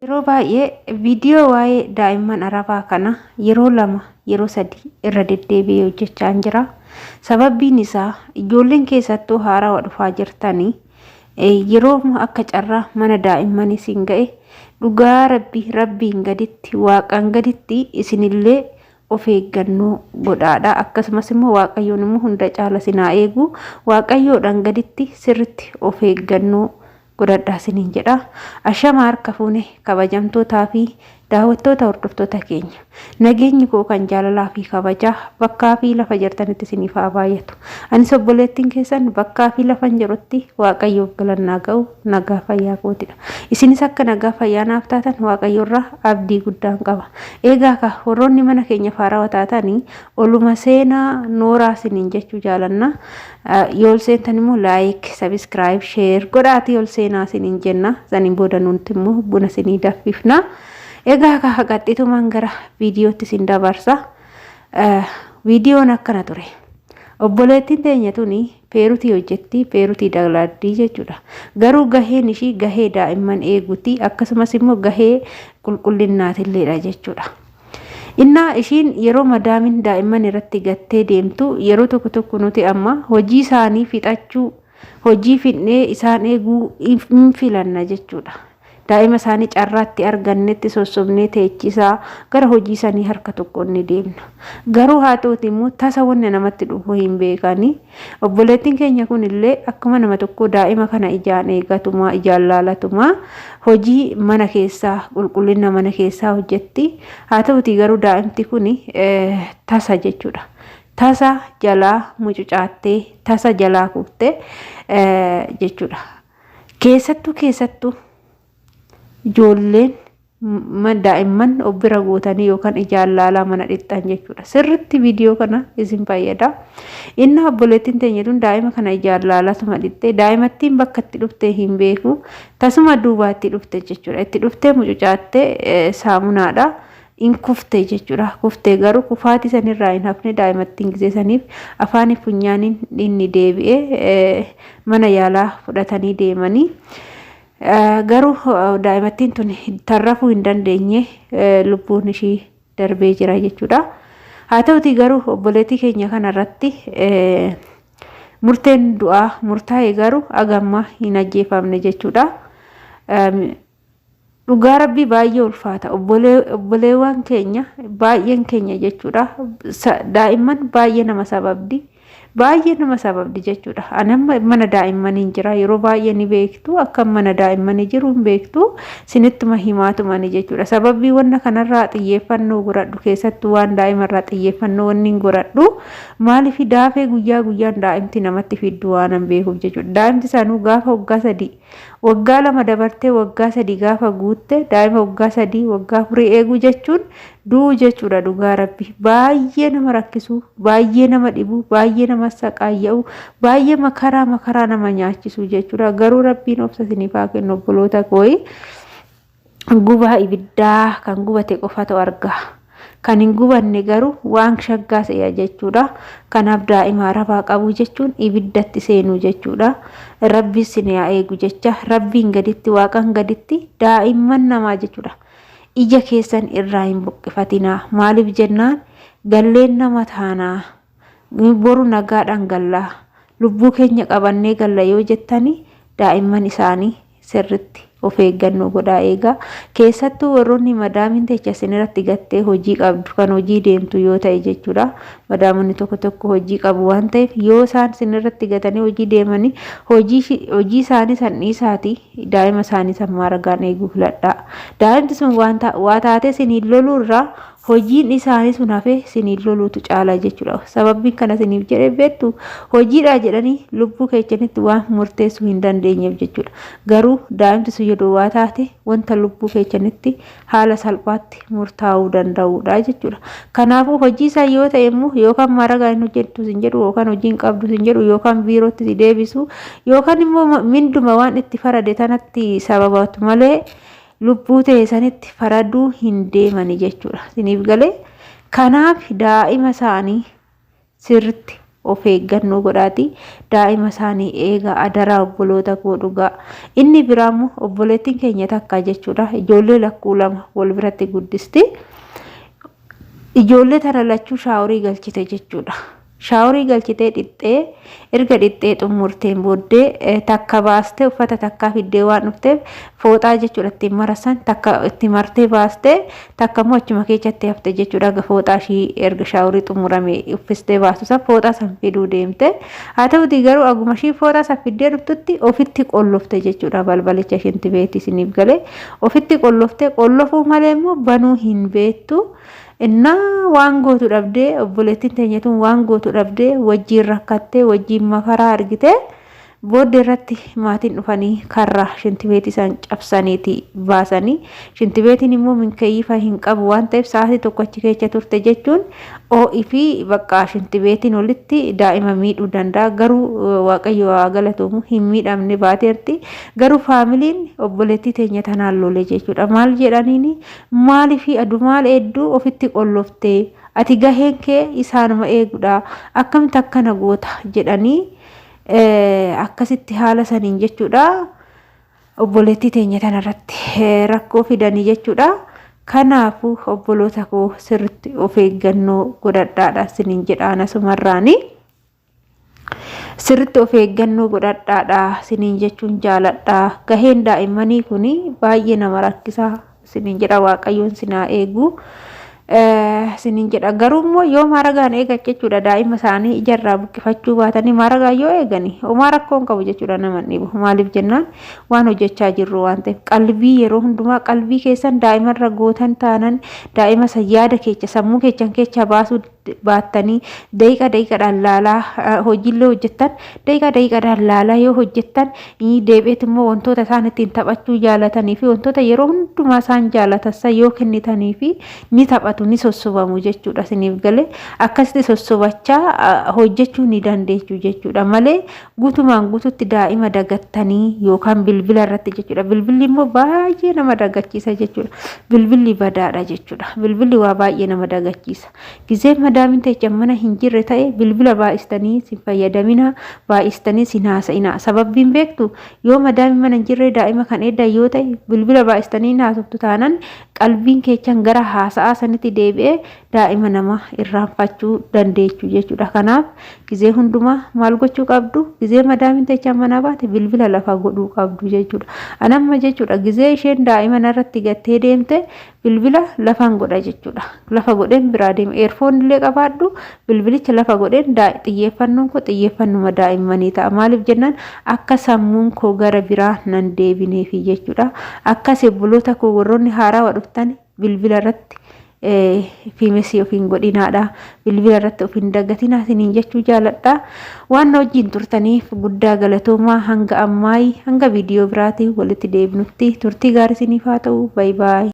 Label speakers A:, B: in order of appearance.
A: Yeroo baay'ee viidiyoo waa'ee daa'imman Arabaa kana yeroo lama yeroo sadi irra deddeebi'ee hojjechaan jira. Sababbiin isaa ijoolleen keessattuu haarawa dhufaa jirtanii yeroo akka carraa mana daa'immanii isin ga'e dhugaa rabbi rabbiin gaditti waaqaan gaditti isinillee of eeggannoo godhaadha. Akkasumas immoo waaqayyoon immoo hunda caala isin haa eegu. Waaqayyoodhaan gaditti sirritti of eeggannoo godhadhaa isiniin jedha. Ashama harka fuune kabajamtootaa fi daawwattoota hordoftoota keenya. Nageenyi koo kan jaalalaa fi kabajaa bakkaa fi lafa jirtanitti isiniif haa baay'atu. Anis obboleettiin keessan bakkaa fi lafan jirutti Waaqayyoof galannaa ga'u nagaa fayyaa kootidha. Isinis akka nagaa fayyaa naaf taatan Waaqayyorraa abdii guddaan qaba. Eegaa ka warroonni mana keenya faarawa taatanii oluma seenaa nooraa isiniin jechuu jaalanna. Yoo ol seentan immoo like, subscribe, share godhaatii ol seenaa isiniin jenna. Saniin booda nuti immoo buna isinii danfifna. Egaa ka haqaxxitumaan gara viidiyootti isin dabarsa. Viidiyoon akkana ture. Obboleettiin teenya tuni Peerutii hojjetti, Peerutii daladdii jechuudha. Garuu gaheen ishii gahee daa'imman eeguti akkasumas immoo gahee qulqullinnaatilleedha jechuudha. Innaa ishiin yeroo madaamin daa'imman irratti gattee deemtu yeroo tokko tokko nuti amma hojii isaanii fixachuu hojii fixnee isaan eeguu hin filanna jechuudha. Daa'ima isaanii carraatti argannetti sossobnee teechisaa gara hojii isaanii harka tokkoon ni deemna. Garuu haa ta'uti immoo tasa wanni namatti dhufu hin beekani. Obboleettiin keenya kunillee akkuma nama tokkoo daa'ima kana ijaan eegatumaa ijaan laalatumaa hojii mana keessaa qulqullina mana keessaa hojjetti. Haa ta'uti garuu daa'imti kun tasa jechuudha. Tasa jalaa mucucaattee tasa jalaa kuftee jechuudha. Keessattuu keessattuu ijoolleen daa'imman of bira gootanii yookaan ijaan laalaa mana dhixxan jechuudha. Sirritti viidiyoo kana isin fayyada. Inni obboleettiin teenya tun daa'ima kana ijaan laalatuma dhixxee daa'imattiin bakka itti dhuftee hin beeku. Tasuma duubaa itti dhufte jechuudha. Itti dhuftee mucucaattee saamunaadha. In kufte jechuudha. Kuftee garuu kufaatii sanirraa hin hafne daa'imattiin gisee saniif afaanii funyaaniin inni deebi'ee mana yaalaa fudhatanii deemanii. Garuu daa'imattiin tun tarrafuu hin dandeenye lubbuun ishii darbee jira jechuudha. Haa ta'utii garuu obboleettii keenya kanarratti murteen du'aa murtaa'e garuu agamma hin ajjeefamne jechuudha. Dhugaa rabbii baay'ee ulfaata. Obboleewwan keenya baay'een keenya jechuudha. Daa'imman baay'ee nama sababdi. Baay'ee nama sababdi jechuudha. Ani amma mana daa'immanii jira. Yeroo baay'ee ni beektu. Akka mana daa'immanii jiru hin beektu. Sinittuma himaatumani jechuudha. Sababii wanna kanarraa xiyyeeffannoo godhadhu keessattuu waan daa'imarraa xiyyeeffannoo wanni hin godhadhu. Maaliif daafee guyyaa guyyaan daa'imti namatti fiddu waan hin beekuuf jechuudha. Daa'imti sanuu gaafa waggaa 3 Waggaa 2 dabartee waggaa 3 gaafa guutte daa'ima waggaa 3 waggaa 4 eeguu jechuun du'uu jechuudha dhugaa rabbi baay'ee nama rakkisuu baay'ee nama dhibuu baay'ee nama saqaayya'u baay'ee makaraa makaraa nama nyaachisuu jechuudha garuu rabbiin obsa isiniif haa kennu obboloota kooyi gubaa ibiddaa kan gubate qofatu arga. Kan hin gubanne garuu waan shaggaa se'a jechuudha. Kanaaf daa'ima arabaa qabuu jechuun ibiddatti seenuu jechuudha. Rabbi isin haa eegu jecha rabbiin gaditti waaqan gaditti daa'imman namaa jechuudha. Ija keessan irraa hin buqqifatinaa. Maaliif jennaan galleen nama taanaa. Boru nagaadhaan gallaa. Lubbuu keenya qabannee galla yoo jettani daa'imman isaanii sirritti of eeggannoo godhaa eegaa. Keessattuu warroonni madaamiin teecha isin irratti gattee hojii qabdu kan hojii deemtu yoo ta'e jechuudha. Madaamonni tokko tokko hojii qabu waan ta'eef yoo isaan isin irratti gatanii hojii deemanii hojii hojii isaanii san dhiisaati daa'ima isaanii san maaragaan eeguu filadhaa. Daa'imti sun waan waa taatee isiniin loluu irraa Hojiin isaanii sun hafee siniin loluutu caala jechuudha. Sababbiin kana siniif jedhee beektu hojiidhaa jedhanii lubbuu keechanitti waan murteessuu hin dandeenyeef jechuudha. Garuu daa'imti sun yoo duwwaa taate wanta lubbuu keechanitti haala salphaatti murtaa'uu danda'uudha jechuudha. Kanaafuu hojii isaa yoo ta'e immoo yookaan maaragaa hin hojjettu sin jedhu yookaan hojii hin qabdu sin jedhu yookaan biirootti si deebisu yookaan immoo minduma waan itti farade tanatti sababatu malee lubbuu ta'e sanitti faraduu hin deemani jechuudha. Isiniif galee kanaaf daa'ima isaanii sirritti Of eeggannoo godhaati daa'ima isaanii eegaa, adaraa obboloota koo dhugaa. Inni biraa immoo obboleettiin keenya takka jechuudha ijoollee lakkuu lama wal biratti guddisti. Ijoollee tana lachuu shaaworii galchite jechuudha. Shaaworii galchitee dhixxee erga dhixxee xumurteen booddee takka baastee uffata takkaa fiddee waan dhufteef fooxaa jechuudha ittiin marasan takka itti martee baastee takka immoo achuma keessatti hafte jechuudha. Fooxaa ishii erga shaaworii xumurame uffistee baastu san fooxaa san fiduu deemte. Haa ta'utii garuu aguma ishii fooxaa san fiddee dhuftutti ofitti qollofte jechuudha. Balbalicha ishinti beekti isiniif galee ofitti qollofte, qollofuu malee immoo banuu hin beektu. Innaa waan gootu dhabdee, obboleettiin teenya tun waan gootu dhabdee wajjiin rakkattee wajjiin makaraa argite. Booddee irratti maatiin dhufanii karra shintibeetii isaan cabsaniiti baasanii, shintibeetiin immoo minkayyiifa hin qabu waan ta'eef sa'aatii tokko achi keessa turte jechuun oo'ii fi bakka shintibeetiin olitti daa'ima miidhuu danda'a. Garuu Waaqayyo haa galatoomu, hin miidhamne, baateerti. Garuu faamiliin obboleettii teenya tanaan lole jechuudha. Maal jedhaniini? Maaliif adu maal eedduu ofitti qolloftee? Ati gaheen kee isaanuma eegudha, akkamitti akkana goota jedhanii akkasitti haala saniin jechuudha obboleettii teenya tanarratti rakkoo fidanii jechuudha. Kanaafuu obboloota koo, sirriitti of eeggannoo godhadhaadha isiniin jedhaan asumarraanii. Sirriitti of eeggannoo godhadhaadha isiniin jechuun jaaladha. Gaheen daa'immanii kun baay'ee nama rakkisaa isiniin jedha. Waaqayyoon sinaa eegu isiniin jedha. Garuu immoo yoo maaragaan eegan jechuudha, daa'ima isaanii ijarraa buqqifachuu baatanii maaragaan yoo eegani homaa rakkoo hin qabu jechuudha, nama hin dhibu. Maaliif jennaan waan hojjechaa jirru waan ta'eef, qalbii yeroo hundumaa qalbii keessan daa'imarra gootan taanan, daa'ima san yaada keessa sammuu keessan keessa baasuu baattanii daqiiqa daqiiqadhaan laalaa hojiillee hojjettan, daqiiqa daqiiqadhaan laalaa yoo hojjettan, deebi'eet immoo wantoota isaan ittiin taphachuu jaalatanii fi wantoota yeroo hundumaa isaan jaalatan san yoo kennitanii fi ni taphatu, ni sossobamu jechuudha. Isiniif galee? Akkasitti sossobachaa hojjechuu ni dandeechu jechuudha malee guutumaan guututti daa'ima dagattanii yookaan bilbila irratti jechuudha. Bilbilli immoo baay'ee nama dagachiisa jechuudha. Bilbilli badaadha jechuudha. Bilbilli waa baay'ee nama dagachiisa. Gizee madaamin teechan mana hin jirre ta'e bilbila baay'istanii sin fayyadamina, baay'istanii sin haasa'ina. Sababbiin beektu, yoo madaamin mana hin jirre daa'ima kan eeddan yoo ta'e, bilbila baay'istanii haasoftu taanan, qalbiin keechan gara haasa'aa sanitti deebi'ee daa'ima nama irraanfachuu dandeechu jechuudha. Kanaaf gizee hundumaa maal gochuu qabdu? Gizee madaamin teechan manaa baate bilbila lafa godhuu qabdu jechuudha. Anamma jechuudha, gizee isheen daa'ima narratti gattee deemte bilbila lafan godha jechuudha. Lafa godheen biraa deema. Earphone illee qabaadhu bilbilicha lafa godheen, xiyyeeffannoon koo xiyyeeffannuma daa'immanii ta'a. Maaliif jennaan akka sammuun koo gara biraa nan deebineefi jechuudha. Akkas obboloota koo, warroonni haarawaa dhuftan bilbila irratti fiimesii ofiin godhinaadha. Bilbila irratti of hin dagatinaa isiniin jechuu jaaladha. Waan na wajjin turtaniif guddaa galatoomaa. Hanga ammaayii, hanga viidiyoo biraatiin walitti deebinutti turtii gaarii isiniif haa ta'u. Bye bye.